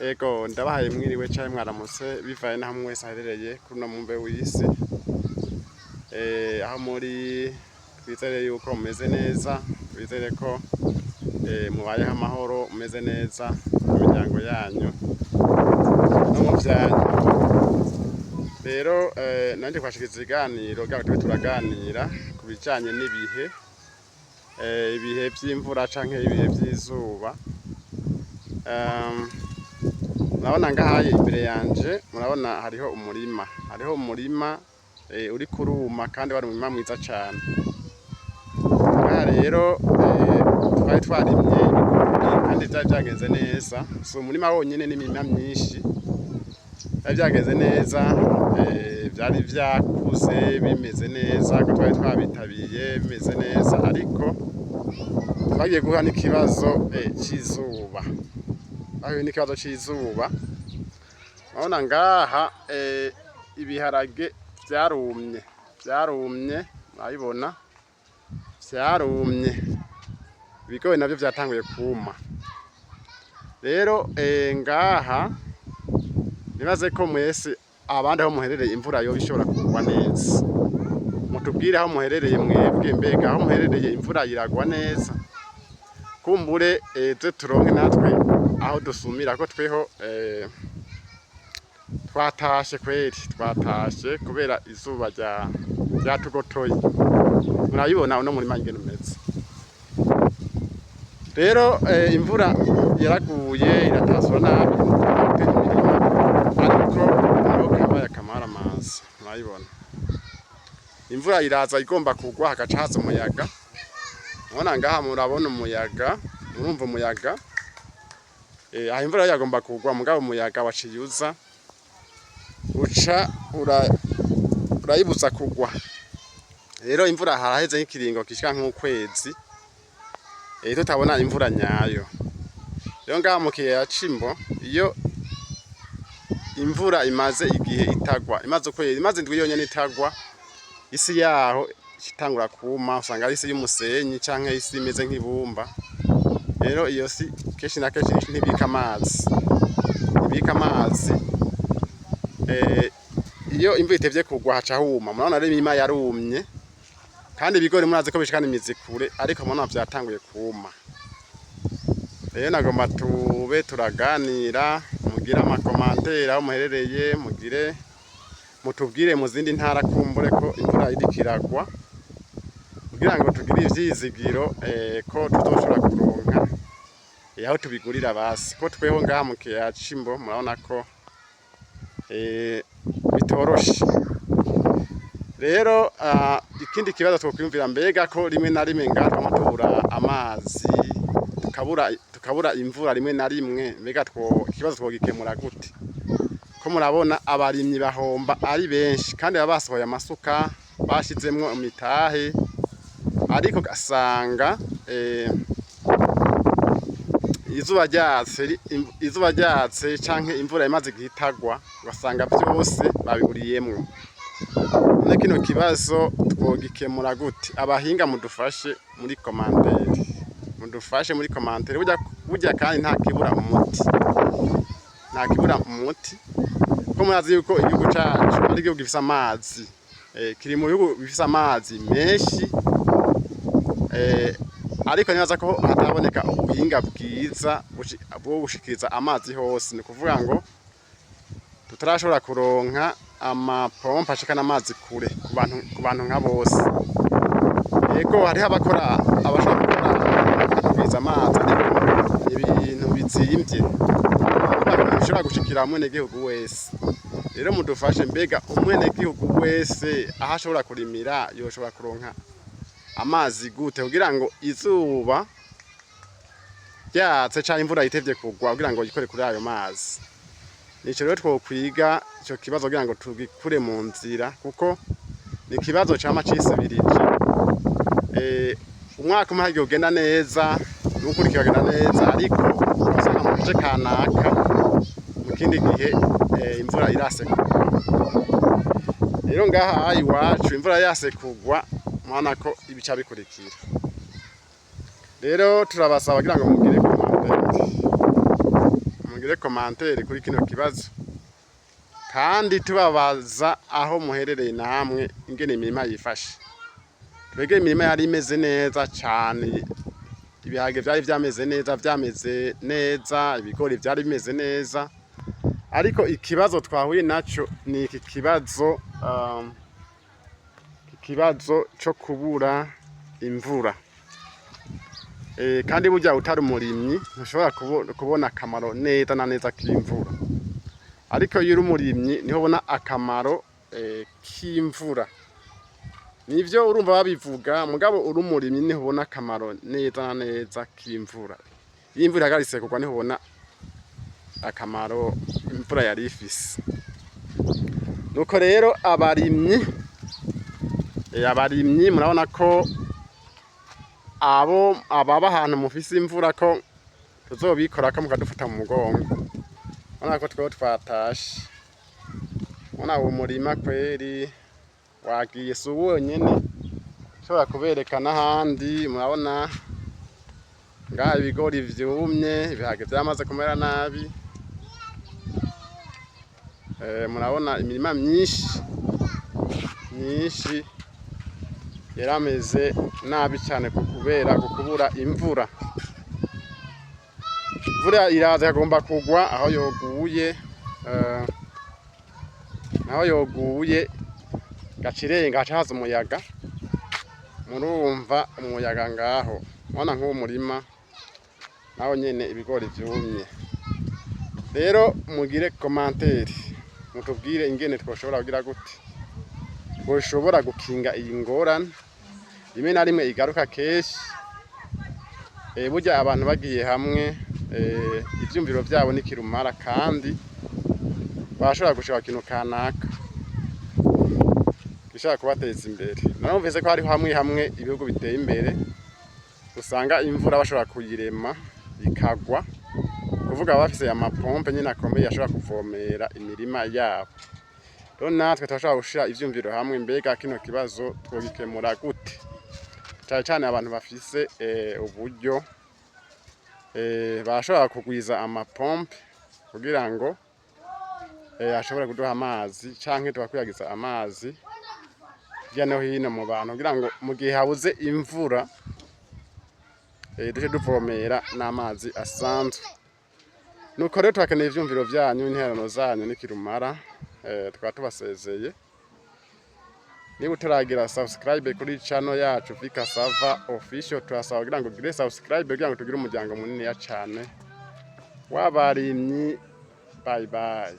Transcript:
Ego, ndabahaye mwiriwe canke mwaramutse, bivaye n'aho umwe wese aherereye kuri uno mubumbe w'isi. Aho muri, twizere yuko mumeze neza, twizere ko mubayeho amahoro, mumeze neza mu miryango yanyu no mu vyanyu. Rero nanje kwashikiriza ikiganiro kugira ngo tube turaganira ku bijanye n'ibihe, ibihe vy'imvura canke ibihe vy'izuba. Murabona ngahaye imbere yanje, murabona hariho umurima, hariho umurima uriko uruma, kandi wari umurima mwiza cane. Ngaha rero twari twarimye ibigori kandi vyari vyagenze neza. Si umurima wonyene, n'imirima myinshi vyari vyagenze neza, vyari vyakuze bimeze neza ko twari twabitabiye bimeze neza, ariko twagiye guhura n'ikibazo c'izuba. Bahuye n'ikibazo c'izuba. Urabona ngaha ibiharage vyarumye, vyarumye, murabibona vyarumye. Ibigori navyo vyatanguye kuma. Rero ngaha nibaze ko mwese abandi aho muherereye imvura yoba ishobora kugwa neza. Mutubwire aho muherereye mwebwe, mbega aho muherereye imvura iragwa neza? Kumbure tuze turonke natwe aho dusumira, ko tweho twatashe kweri, twatashe kubera izuba ryatugotoye. Murabibona uno murima ingene umeze. Rero imvura yaraguye iratasura nabi imirima, ariko niho kabaye akamaramaza. Murabibona imvura iraza igomba kugwa, hagaca haza umuyaga. Murabona ngaha, murabona umuyaga, murumva umuyaga. Aha imvura yagomba kugwa, mugabo umuyaga waciye uza uca urayibuza kugwa. Rero imvura haraheze nk'ikiringo gishika nk'ukwezi tutabona imvura nyayo. Rero ngaha mu kiyaya c'Imbo, iyo imvura imaze igihe itagwa, imaze ukwezi, imaze indwi yonyene itagwa, isi yaho itangura kuma. Usanga ari isi y'umusenyi canke isi imeze nk'ibumba. Rero iyo si kenshi na kenshi ntibika amazi, ntibika amazi. Iyo imvura itevye kugwa haca huma. Murabona rero imirima yarumye, kandi ibigori murazi ko bishikana imizi kure, ariko murabona vyatanguye kuma. Rero nagomba tube turaganira, mugire ama commentaires aho muherereye, mugire mutubwire mu zindi ntara kumbure ko imvura iriko iragwa, kugira ngo tugire ivyizigiro ko tuzoshobora kuronka aho tubigurira basi, ko tweho ngaha mu kiyaya c'Imbo murabona ko bitoroshe. Rero ikindi kibazo twokwiyumvira, mbega ko rimwe na rimwe ngaha twama tubura amazi, tukabura imvura rimwe na rimwe, mbega ikibazo twogikemura gute? Ko murabona abarimyi bahomba ari benshi, kandi baba basohoye amasuka, bashizemwo imitahe, ariko ugasanga izuba ryatse, izuba ryatse canke imvura imaze igihe itagwa, ugasanga vyose babiburiyemwo. None kino kibazo twogikemura gute? Abahinga mudufashe muri commentaire, mudufashe muri commentaire. Burya kandi nta kibura umuti, nta kibura umuti, ko murazi yuko igihugu cacu ari igihugu gifise amazi, kiri mu bihugu bifise amazi menshi, ariko nibaza ko hataboneka ubuhinga bwiza bwo gushikiriza amazi hose. Ni ukuvuga ngo tutarashobora kuronka amapompa ashikana amazi kure ku bantu nka bose. Yego, hariho abakora, abashobora gukora kugwiza amazi, ariko ni ibintu bizimvye, ibintu bishobora gushikira umwenegihugu wese. Rero mudufashe, mbega umwenegihugu wese aho ashobora kurimira yoshobora kuronka amazi gute, kugira ngo izuba ryatse canke imvura yitevye kugwa, kugira ngo yikore kuri ayo mazi? Nico rero twokwiga ico kibazo kugira ngo tugikure mu nzira, kuko ni ikibazo cama cisubirije. Umwaka umwe hagiye ugenda neza, n'uwukurikira ukagenda neza, ariko ugasanga mu gace kanaka mu kindi gihe imvura irase kugwa. Rero ngaha iwacu imvura yase kugwa, murabona ko ibica bikurikira. Rero turabasaba kugira ngo mugire commentaire. Mugire commentaire kuri kino kibazo, kandi tubabaza aho muherereye namwe ingene imirima yifashe. Twebwe imirima yari imeze neza cane, ibiharage vyari vyameze neza, vyameze neza, ibigori vyari bimeze neza, ariko ikibazo twahuye naco ni iki kibazo, ikibazo co kubura imvura. Kandi burya utari umurimyi ntushobora kubona akamaro neza na neza k'imvura, ariko iyo uri umurimyi niho ubona akamaro k'imvura. Nivyo urumva babivuga, mugabo uri umurimyi niho ubona akamaro neza na neza k'imvura. Iyo imvura ihagaritse kugwa niho ubona akamaro imvura yari ifise. Nuko rero abarimyi murabona ko abo ababa ahantu mufise imvura ko tuzobikorako mukadufata mu mugongo. Urabona ko twewe twatashe. Urabona uwo murima kweri wagiye, si uwu wonyene, nshobora kubereka n'ahandi. Murabona ngaha ibigori vyumye, ibiharage vyamaze kumera nabi. Murabona imirima myinshi myinshi yarameze nabi cane kubera kubura imvura. Imvura iraza ikagomba kugwa, aho yoguye naho yoguye gaca irenga, haca haza umuyaga. Murumva umuyaga ngaho, murabona nk'uwo murima nawo nyene ibigori vyumye. Rero mugire commentaire mutubwire ingene twoshobora kugira gute, twoshobora gukinga iyi ngorane rimwe na rimwe igaruka kenshi. Burya abantu bagiye hamwe, ivyumviro vyabo ni kirumara, kandi barashobora gushika ku kintu kanaka gishobora kubateza imbere. Narumvise ko hariho hamwe hamwe ibihugu biteye imbere usanga imvura bashobora kuyirema ikagwa, kuvuga baba bafise amapompe nyene akomeye ashobora kuvomera imirima yabo. Rero natwe turashobora gushira ivyumviro hamwe: mbega kino kibazo twogikemura gute? Cane cane abantu bafise uburyo, barashobora kugwiza amapompe kugira ngo ashobore kuduha amazi, canke tugakwiragiza amazi hirya no hino mu bantu, kugira ngo mu gihe habuze imvura duce duvomera n'amazi asanzwe. Nuko rero turakeneye ivyumviro vyanyu, intererano zanyu nikirumara. Tukaba tubasezeye. Niba utaragira subscribe kuri channel yacu Vika Sava Official, turasaba kugira ngo ugire subscribe kugira ngo tugire umuryango muniniya cane w'abarimyi. Bye bye.